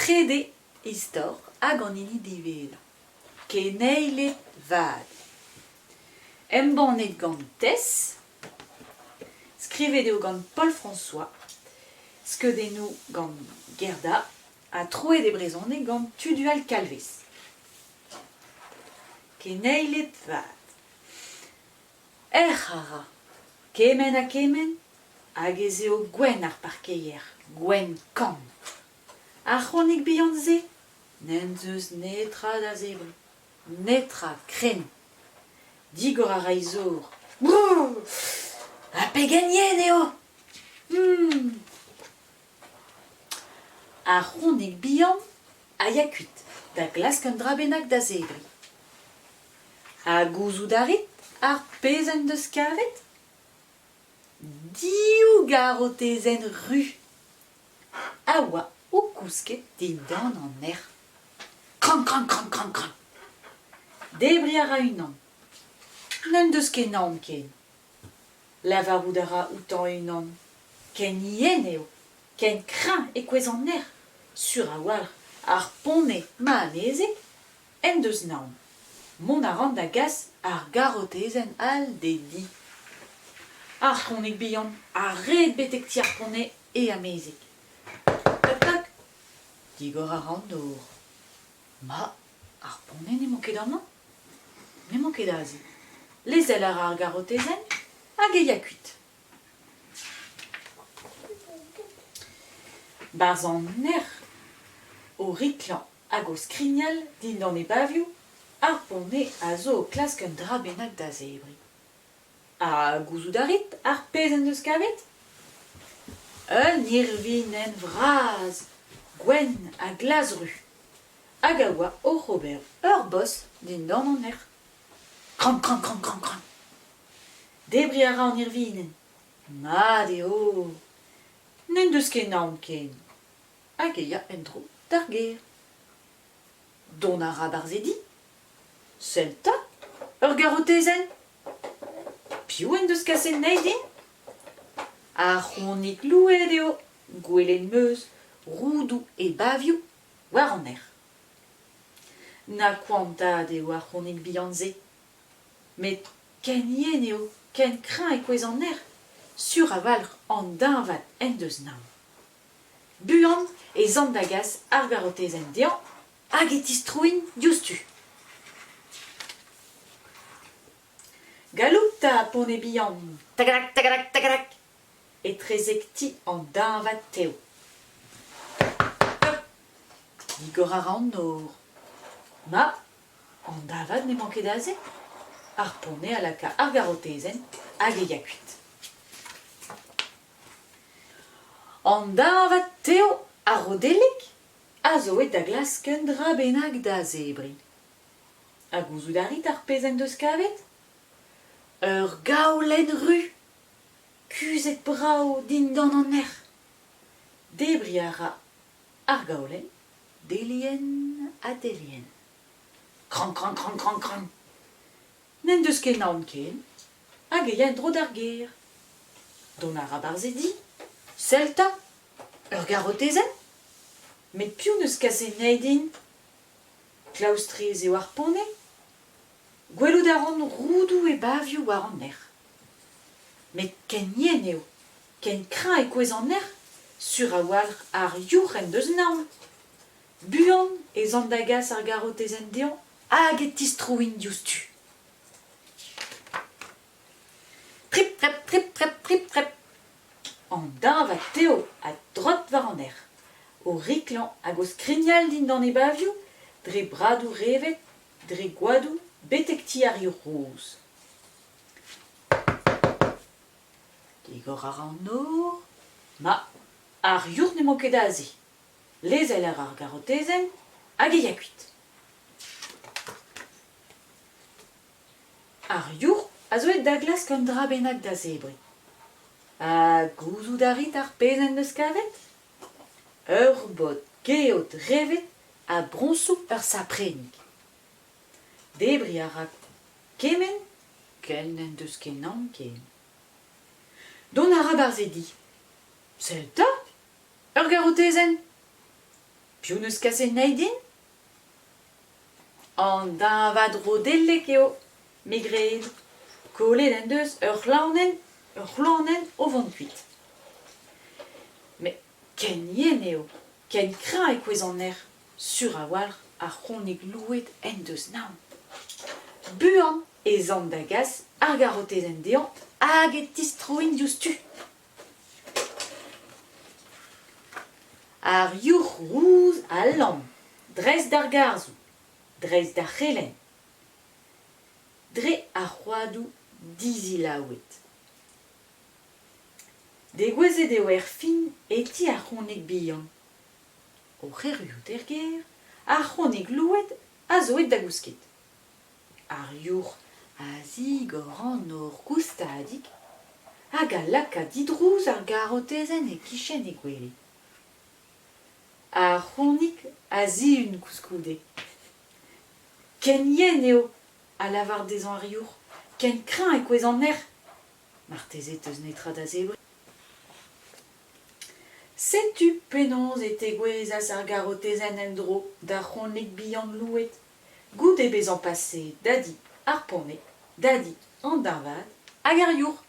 trede istor hag an hini diwezhañ. Keneiled vat. Embannet gant Tess, skrivet eo gant Paul François, skeudennoù gant Gerda ha troet e brezhoneg gant Tudual Kalvez. Keneiled vat. Erc'h a ra, kement ha kement, hag ez eo gwenn ar parkeier, gwenn-kann. Ar c'honig bihan-se n'en deus netra da zebriñ, netra krenn. Digor a ra e zor. Brrr! Ha pegen yen eo ! Ar c'honig bihan a ya kuit da glask un dra bennak da zebriñ. Ha gouzout a rit ar pezh en deus kavet ? Div garotezenn ru a oa o kousket dindan an erc'h. Krank, krank, krank, krank, krank. Debriñ a ra unan. N'en deus ket naon ken. Lavarout a ra outañ e-unan. Ken yen eo, ken kreñv e kouezh an erc'h, sur a-walc'h ar pone ma amezeg en deus naon. Mont a ran da gas ar garotezenn all d'e di. Ar c'hronig bihan a red betek ti ar pone e amezeg. Tok-tok, digor a ra an nor. Ma, ar pone n'emañ ket amañ. N'emañ ket aze. Lezel a ra ar garotezenn hag e ya kuit. Barzh an erc'h o riklañ hag o skrignal dindan e bavioù, ar pone a zo o klask un dra bennak da zebriñ. Ha gouzout a rit ar pezh en deus kavet ? Un irvinenn vras, gwenn ha glas-ru, hag a oa oc'h ober ur bos dindan an erc'h. Krank, krank, krank, krank, krank. Debriñ a ra an irvinenn. Mat eo. N'en deus ket naon ken. Hag e ya en-dro d'ar gêr. Dont a ra 'barzh e di. Sell 'ta, ur garotezenn ! Piv en deus kaset anezhi din ? Ar c'honig louet eo, gwelet 'm eus roudoù e bavioù war an erc'h. Na koantaat eo ar c'honig bihan-se. Met ken yen eo, ken kreñv e kouezh an erc'h, sur a-walc'h an deñvad en deus naon. Buan ez an da gas ar garotezenn dezhañ hag e tistroin diouzhtu. Gallout 'ta pone bihan, tagarak tagarak tagarak, etrezek ti an deñvad tev. Digor a ra an nor. Ma, an deñvad n'emañ ket aze. Ar pone a laka ar garotezenn hag e ya kuit. An deñvad tev ha rodellek a zo aet da glask un dra bennak da zebriñ. Ha gouzout a rit ar pezh en deus kavet ? Ur gaolenn ru, kuzhet brav dindan an erc'h. Debriñ a ra ar gaolenn delienn ha delienn. Krank, krank, krank, krank, krank. N'en deus ket naon ken hag e ya en-dro d'ar gêr. Dont a ra 'barzh e di. Sell 'ta, ur garotezenn ? Met piv 'neus kaset anezhi din ? Klaoustre-ez eo ar pone. Gwelout a ran roudoù e bavioù war an erc'h. Met ken yen eo, ken kreñv e kouezh an erc'h, sur a-walc'h ar yourc'h en deus naon. Buan ez an da gas ar garotezenn dezhañ hag e tistroin diouzhtu. Trip-trap, trip-trap, trip-trap. An deñvad tev a drot war an erc'h, o riklañ hag o skrignal dindan e bavioù dre bradoù revet, dre goadoù betek ti ar Yourc'h Roz. Digor a ra an nor. Ma, ar yourc'h n'emañ ket aze. Lezel a ra ar garotezenn hag e ya kuit. Ar yourc'h a zo aet da glask un dra bennak da zebriñ. Ha gouzout a rit ar pezh en deus kavet ? Ur bod geot revet ha broñsoù ur saprennig. Debriñ a ra kement ken n'en deus ket naon ken. Dont a ra 'barzh e di. Sell 'ta ! Ur garotezenn ! Piv 'neus kaset anezhi din ? An dañvad rodellek eo, me 'gred. Kollet en deus ur c'hlaonenn ur c'hloanenn o vont kuit. Met ken yen eo, ken kreñv e kouezh an erc'h, sur a-walc'h ar c'honikl louet en deus naon. Buan ez an da gas ar garotezenn dezhañ hag e tistroin diouzhtu. Ar yourc'h rous a lamm dreist d'ar garzhoù, dreist d'ar c'helenn, dre ar c'hoadoù dizilaouet. Degouezhet eo erfin e ti ar c'honikl bihan. Oc'h erruout er gêr, ar c'honikl louet a zo aet da gousket. Ar yourc'h a zigor an nor goustadik hag a laka didrouz ar garotezenn e-kichen he gwele. Ar c'honikl a zihun koulskoude. Ken yen eo, a lavar dezhañ ar yourc'h, ken kreñv e kouezh an erc'h. Marteze 'teus netra da zebriñ. Setu penaos e tegouezhas ar garotezenn en-dro d'ar c'honikl bihan louet. Goude bezañ paseet da di ar pone, da di an dañvad hag ar yourc'h.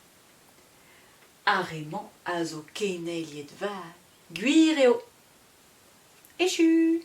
Ar re-mañ a zo keneiled vat, gwir eo. Echu !